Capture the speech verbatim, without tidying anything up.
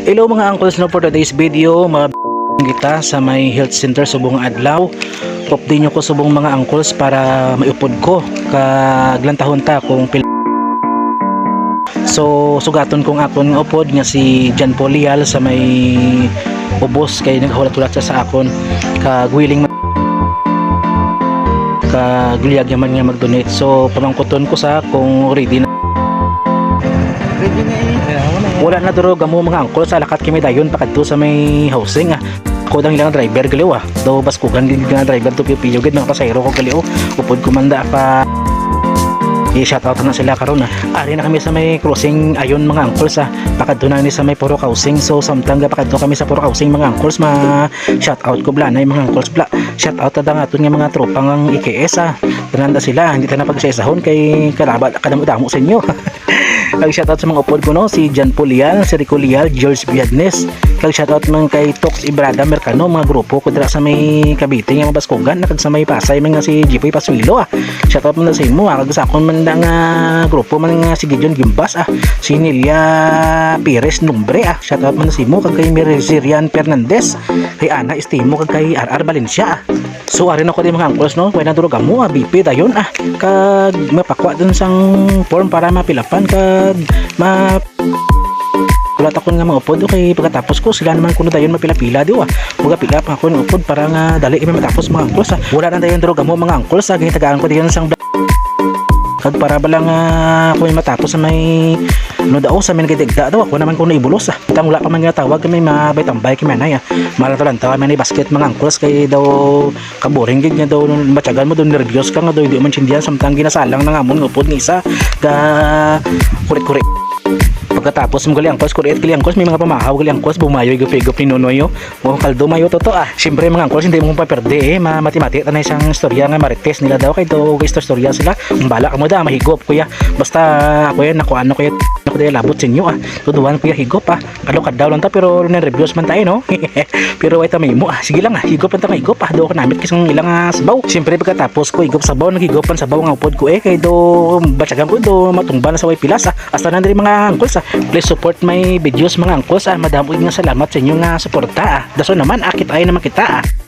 Hello mga uncles, no, for today's video, mga kita sa may health center subong adlaw. Update nyo ko subong mga uncles para may upod ko. Kaglantahon ta kung pil- So, sugaton kong akon nga upod nga si John Paul Lial sa may ubos kay naghulat-hulat sa, sa akon. Kag willing man, kag luyag naman nga mag-donate. So, pamangkuton ko sa kung ready na. Ready na eh. Wala na duro gamo mga angkol, sa lakat kami dayon pakadto sa may housing, ah. Ako dang ilang driver gali, ah. Daw baskugan gid nga driver to, piyo-piyo gid mga pasahero ko gali, oh. Upod ko man da pa i-shout out na sila karon, ah. Ari na kami sa may crossing ayon mga angkol, sa pakadto na ni sa may Purok Housing. So samtang ga pakadto kami sa Purok Housing mga angkol, ma shout out ko bala na mga angkol, bala. Shout out ta dang aton nga mga tropang ang E K S, ah. Tanan da sila, hindi ta na pag-isa-isahon kay kalaba kadamo-damo sa inyo. Nag-shoutout sa mga upod ko, no, si John Pulial, si Rico Lial, George Viadnes. Kag shoutout man kay Tox Ibrada Mercano, mga grupo ko dira sa may Cavite nga mga baskugan, kag sa may Pasay man nga si Jipoy Pasuilo, ah. Shoutout man sa imo, ah. Kag sa akon man nga grupo man nga si Gideon Gimbas, ah. Si Nelia Perez Nombre, ah. Shoutout man sa imo, kag kay Mary Zirian Fernandez, kay Ana Estimo, kag kay R R Valencia, ah. So, ari na ko di mga angkol, no? Pwede na durog amo, ah, B P dayon, ah. Kag mapakwa dun sang form para mapilapan, kag ma-, wala ta kun nga mga upod, okay, pagkatapos ko, sila naman kuno dayon mapila-pila, di ba? Magapila pa ako ng upod para nga dali kami matapos, mga angkol, sa wala na dayon durog amo, mga angkol, sa gintagaan ko dayon sang bla-, kag para ba lang, ah, kung may matapos sa may, ano daw, sa may nagdidagda daw, ako naman kuno ibulos, ah. Tang wala pa man ginatawag kami, mabay tambay kami, anay, ah. Malantaw-lantaw kami ni basket, mga angkol, kay daw kaboring gid nga daw, nung matyagan mo daw, nervyos ka nga daw, hindi man sindihan, samtang ginasalang na nga mo nga upod nga isa, ga kurik-kurik. Pagkatapos mo gali angkos, kurik gali angkos, may mga pamahaw gali angkos, bumayoy, gupi-gup ni Nonoy, oh. Oh, kaldo mayo to to, ah. Siyempre, mga angkos, hindi mo paperde, eh. Ma-, mati-mati, tanay siyang istorya nga marites nila daw, kay daw, istorya sila. Ang bala ka mo da, mahigop, kuya. Basta, ako yan, nakuha, ano, kuya, ako din labot sa inyo, ah. Tuduhan, kuya, higop, ah. Kadlaw-kadlaw lang ta, pero nervyos man tayo, no? Pero way ta mahimo, ah. Sige lang, ah. Higop lang ta, mahigop, ah. Daw ko namit kasi ng ilang, ah, sabaw. Siyempre, pagkatapos ko, higop sabaw, naghigop ang sabaw nga upod ko, eh. Kay do, batyagan ko, do, matumba na sa way pilas, ah. Hasta na diri, mga angkol, sa. Please support my videos, mga angkol, sa. Madamo nga salamat sa inyo nga suporta, ah. Daso naman, akit ay naman kita, ah.